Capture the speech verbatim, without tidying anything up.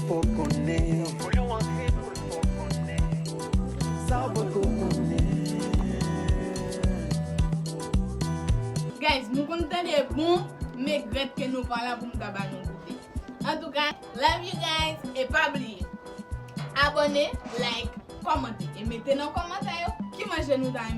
Fò konnen. Sa w poko konnen. Guys, nou konn tande bon, men regrèt ke nou pa la pou m ta ba nou goute. Antouka, love you guys, e pa bliye abòne, like, kòmante, e mete nan kòmantè yo ki manje nou ta renmen